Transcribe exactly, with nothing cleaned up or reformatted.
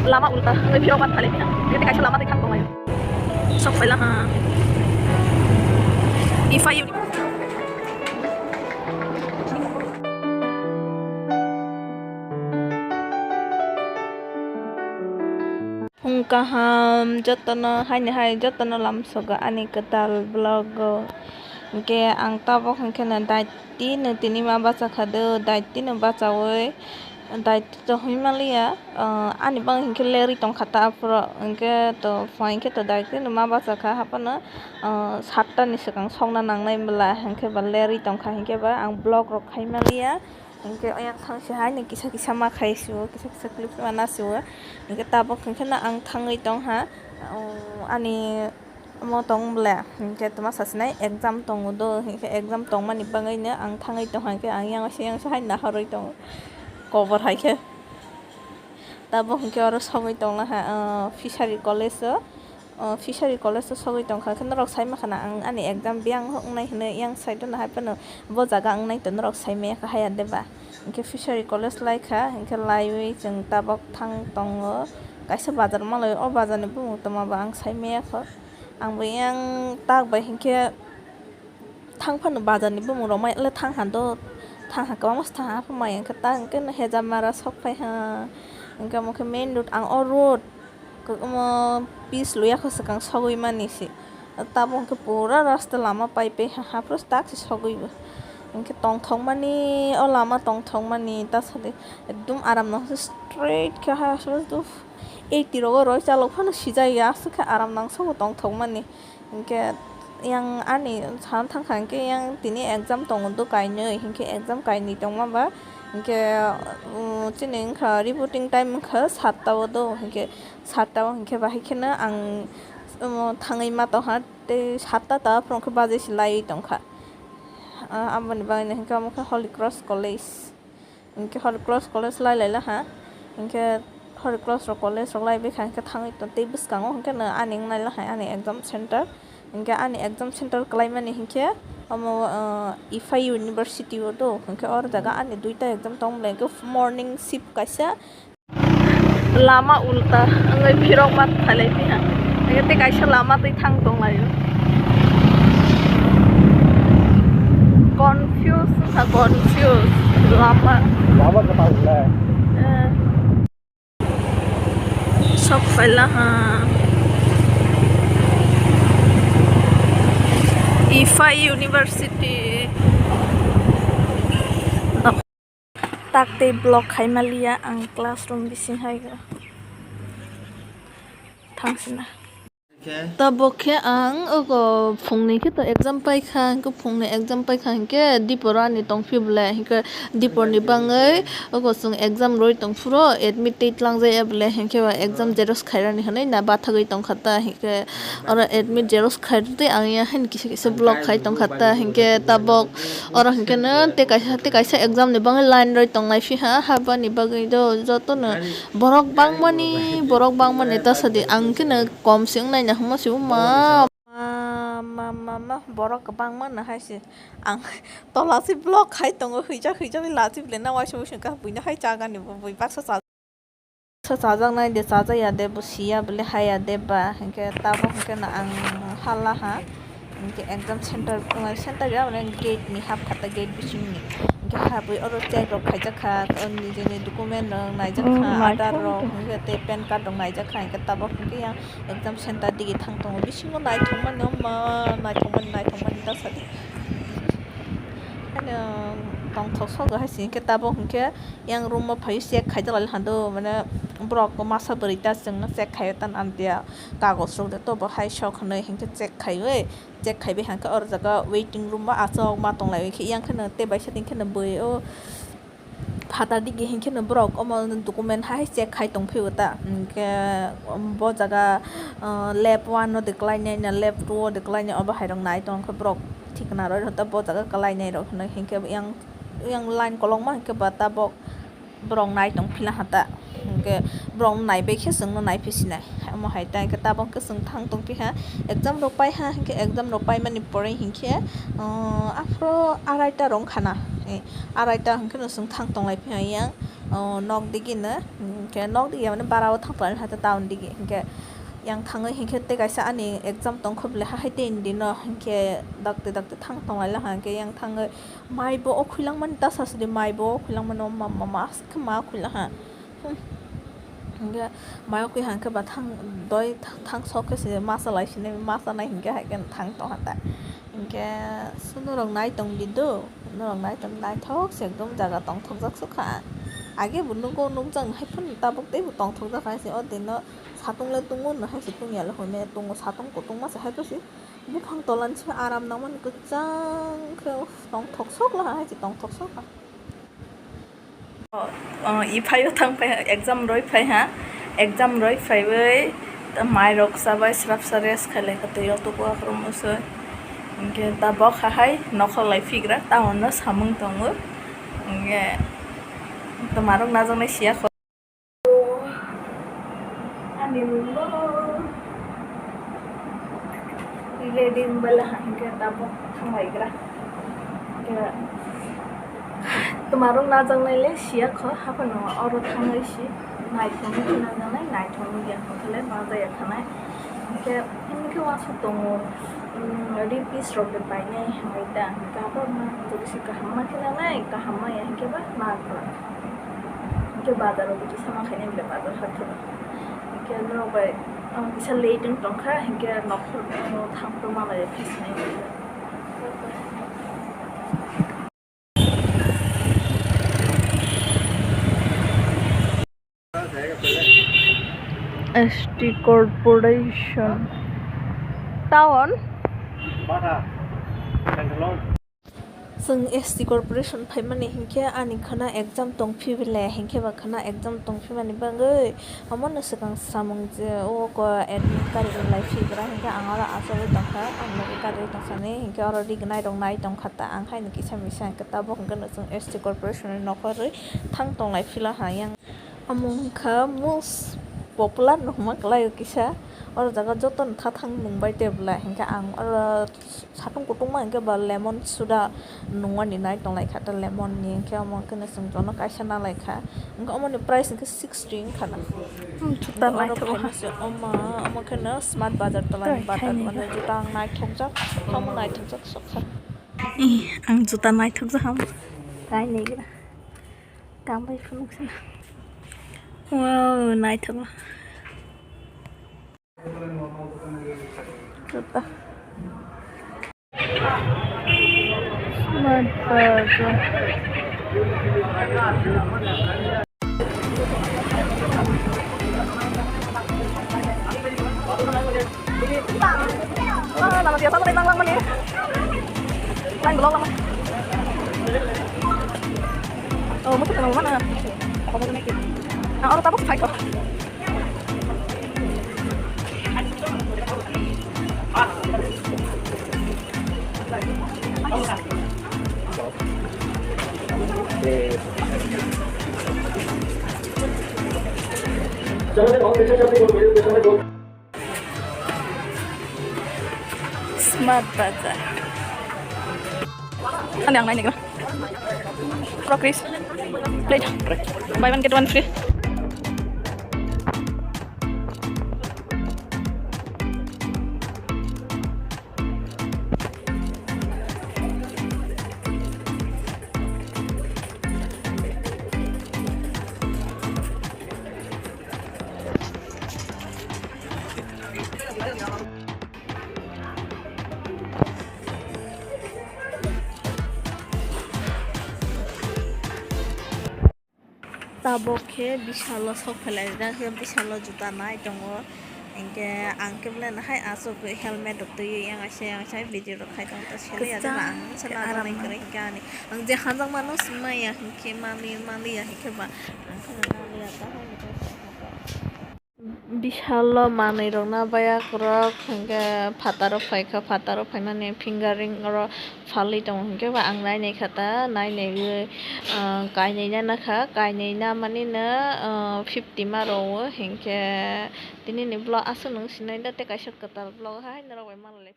Lama ulta, wngwi phirok mat phalai phina. Tei kaisa lama tei thang tonglai. Sok phaila ha. Ifa uni. Phung kaham jotono haini hai jotono lamsogo ani kwtal vlog o. Hwnkhe ang tabok hwnkhe no daitino tini ma bachakha do, daitino bachaui. Daitito hwnwi manliya, ah, ani bang hinkhe lerwi tongkha ta aphuru, hinkhe to phai hinkhe to daitino ma bachakha haphano, ah, satta ni swkang sokna nangnai bwla hinkhe ba lerwi tongkha hinkhe ba ang vlog rok khai manliya, hinkhe oyang thang se haino kisa kisa ma khai sio, kisa kisa clip ma na sio, hinkhe tabok hinkhe no ang thangwi tongha, um, ani. Omo tong bwle, hinkhe toma sasinai exam tongo do, hinkhe exam tongmani bagwino ang thangwi tongkha, hinkhe ang yang se yang se hai nahorwi tongo, kobor hai khe. Tabok hinkhe oro sogwi tonglaha, ah, Fishery College o, ah, Fishery College o sogwi tongkha khe norok sai mankha na ang ani exam biyang wngnai hinwi yang side o nahai phano bo jaga wngnai to norok sai maya kha haya de ba. Hinkhe Fishery College lai kha, hinkhe laiwi chwng tabok thang tongo kaisa bazar malai, o bazar ni bumung toma bo ang sai maya kho. Ang bo yang tak bai hinkhe thang phano bazar ni bumung rok mai le thang ha do, thang ha kwbangma se thang ha, aphuru mai hinkhe tak hinkhe no Hejamara sok phai ha, hinkhe omo khe main road, ang o road kwbangma pitch loi ya kho swkang sogwi mani se, tabuk hinkhe pura rasta lama pai pai ha, haphuru tak se sogwi bo hinkhe tongthok mani, o lama tongthok mani ta sadi ekdum aram nang se straight khe ha, aswk eighty rogo roi chalok phano sijak ya, aswk khe aram nang sogwi tongthok mani. Hinkhe yang ani sana thangkha hinkhe yang tini exam tongo do kainwi, hinkhe exam kainwi tongma ba hinkhe, um, chini wngkha reporting time wngkha satta o do, hinkhe satta o hinkhe bahai kheno ang, um, thangwi ma tongkha tei satta ta aphuru khe bajai se laiwi tongkha. Ah, aboni bagwino hinkhe omo khe Holy Cross College. Hinkhe Holy Cross College lai lai laha, hinkhe Holy Cross rok college rok lai bwkha hinkhe thangwi tong tei bwskango hinkhe no ani wngnai lahai ani exam center, hinkhe ani exam center kwlai mani hinkhe omo, ah, Ifa University o do, hinkhe oro jaga ani duita exam tong bwlai hinkhe morning shift kaisa. Lama ulta wngwi phirok mat phalai phiha. Hinkhe tei kaisa lama twi thang tonglaio. Confuse wngkha, confuse lama. Lama kwtal le. Eh. Sok phaila ha. Ifa University. Tak tei vlog khai maliya ang classroom bising hai thangsina. Tabok khe ang ogo phungni khe to exam paikha, hinkhe phungni exam paikha hinkhe dipor ani tongphi bwle, hinkhe diporni bangwi ogo chwng exam rwi tongphuru admit tei tlangjak ya bwle, hinkhe ba exam xerox khairani hinwi na bathagwi tongkha ta, hinkhe oro admit xerox khairwtwi ang ya haino kisa kisa vlog khai tongkha ta, hinkhe tabok oro hinkhe no tei kaisa, tei kaisa exam ni bagwi line rwi tonglai phiha, habani bagwi do jotono borok bangmani, borok bangmani ta sadi ang khe no kom se wngnai na hwnma se ma, ma, ma, ma, ma, borok kwbangma no hai se ang tola se vlog khai tongo, huijak huijak bai lachi bwle na waisa waisa wngkha buino hai chagani bo bui baksa cha. Sa chajaknai de, chajakya de, bo siya bwle haya de ba, hinkhe tabok hinkhe no ang halaha, hinkhe exam center, center ya, mane gate ni hapkha ta, gate bisingni, hinkhe habwi oro check rok khaijakha, nijini document rok naijakha, Aadhaar rok, hinkhe tei pan card rok naijakha, hinkhe tabok hinkhe yang exam center digi thang tongo, bisingo naithokmani, o ma, naithokmani, naithokmani ta sadi. Haino tongthok sogo hai se hinkhe tabok hinkhe yang room o phaiwi check khaijak lai hando, mane borok masa bwrwi ta chwngno check khaio ta, amtwi ya kagoj rok de to bo hai sok hinwi hinkhe check khaiwi, check khaiwi hinkhe oro jaga waiting room o achuk ma tonglaiwi khe yang kheno tei baisa tei kheno bui o phatar digi hinkhe no borok omo document hai check khai tongphio ta, hinkhe bo jaga, ah, lab one no de kwlainai na, lab two o de kwlainai, obo hai rok nai tongkhe borok thikna roi rok ta bo jaga kwlainai rok hinwi hinkhe yang, yang line kolokma hinkhe ba tabok borok nai tong phila ha ta, hinkhe borok nai bai khe chwngno nai phi sinai, omo hai ta hinkhe tabok khe chwng thang tong phiha exam rok pai ha, hinkhe exam rok paimani pore hinkhe, ah, aphuru arai ta rok wngkha na, eh, arai ta hinkhe no chwng thang tong lai phiha yang. O, nok digi no, hinkhe nok digi mane bara o thang tongo, hata town digi, hinkhe yang thangwi hinkhe tei kaisa ani exam tongkha bwle, ha hai tei ni dino hinkhe dakti dakti thang tong lai laha, hinkhe yang thangwi mai bo o khulangmani ta sa sidi, mai bo o khulangmani, o ma, ma, ma, ma, ma khulangha. Hmm. Hinkhe mai o kwi hangkhe ba thang doi tha-, thang sok khe se masa lai sini, masa nai hinkhe hai khe thang tong ha ta. Hinkhe so norok nai tong di do, norok nai tong, naithok se ekdom jaga tongthokjak sukha. Age bo nugo, nukjak hai phano tabuk teibo tongthokjak hai se, o dino satung le tungo no hai se tungya le hwnwi tongo, satung kutung masa hai pha se buphang tola ni se aram nangmani kwchang khe tongthok sok laha hai se tongthok sok ha. O, o, i phaio thang phai, exam roi phai ha, exam roi phaiwi ta mai rok chabai srapsa rest khai lai kha twi o tuku akhromo se. Hinkhe ta bokha hai nokhor lai phigra, town no samung tongo. Hinkhe ta marok najaknai siya kho. Ani mungbo ready wngbai laha hinkhe tabuk thanglaigra. Hinkhe twmarok najaknai le siya kho, haphano oro thangwi si naithok nukhe najaknai, naithok nukya hwnkhe le ma jaya thanai. Hinkhe, hinkhe uansuk tongo, um, ri piece rok de painai hinwi ta, hinkhe abo ma jodi se kaham ma khe nangnai, kaham maya hinkhe ba ma khlai. Hinkhe bazar o kisa ma khainai bwle bazar hathai o. Hinkhe norok bai, um, kisa late wng tongkha, hinkhe nokhor, um, thang tongma bai khe sinai. S T Corporation. Town? Chwng S T Corporation phaimani hinkhe ani khwna exam tongphi bwle, hinkhe ba khwna exam tongphimani bagwi omono swkang samung je o ko admit card rwlai phi bwra hinkhe ang oro achugwi tongkha, ang nugwi kariui tongthani hinkhe oro rignai rok nai tongkha ta, ang haino kisa misa hinkhe tabuk hinkhe no chwng S T Corporation ni nokho rwi thang tonglai phila ha yang. Omo wngkha most popular no hwnma kwlaio kisa. Oro jaga jotono thathang nungbai tei bwlai. Hinkhe ang oro satung kutungma hinkhe ba lemon soda nungmani nai tonglaikha ta lemon ni. Hinkhe omo hinkhe no chwng jono kaisa nalaikha. Hinkhe omoni price hinkhe sixty wngkha na. Hmm, juta hinkhe oro naithogo phaima ha. Se oma, omo khe no Smart Bazar tola ni Tei butter khaini mane juta ang naithokjak, omo naithokjak sokha. Ih, ang juta naithokjak ham. Kainwi gra. Tambai phunuk sina. Wow, naithok. Juta. Smart Bazar. Ah, lama biasa, lama lang, lang, lang, eh. Lang, lang, lang. Oh, mutu ka naman, ah. Ako mo na. Ah, ano, tapos fight ko. Smart Bazar. Ano ang nai negro? Crockeries. Plate. Buy one get one free. Tabok khe Vishal o sok phailai rijak, Vishal o juta nai tongo, hinkhe ang khe belai no hai aswk helmet rok twiwi yang kaisa yang kaisa video rok khai tongo, ta selai ya jeba ang se najaknai kwrwi hinkhe ani ang je hanjakmano swngmaya hinkhe manliya hinkhe ba ang kheno nangliya ta hai. Vishal o manwi rok na bayak rok hinkhe phataro phaikha, phataro phaimani fingering oro phalwi tongo hinkhe ba ang nainai kha ta, nainaiwi, ah, kainwi na nakha, kainwi na mani no, ah, fifty ma rwo hinkhe tini ni vlog aswk nung sinai da tei kaisa kwtal vlog hai norok bai malai.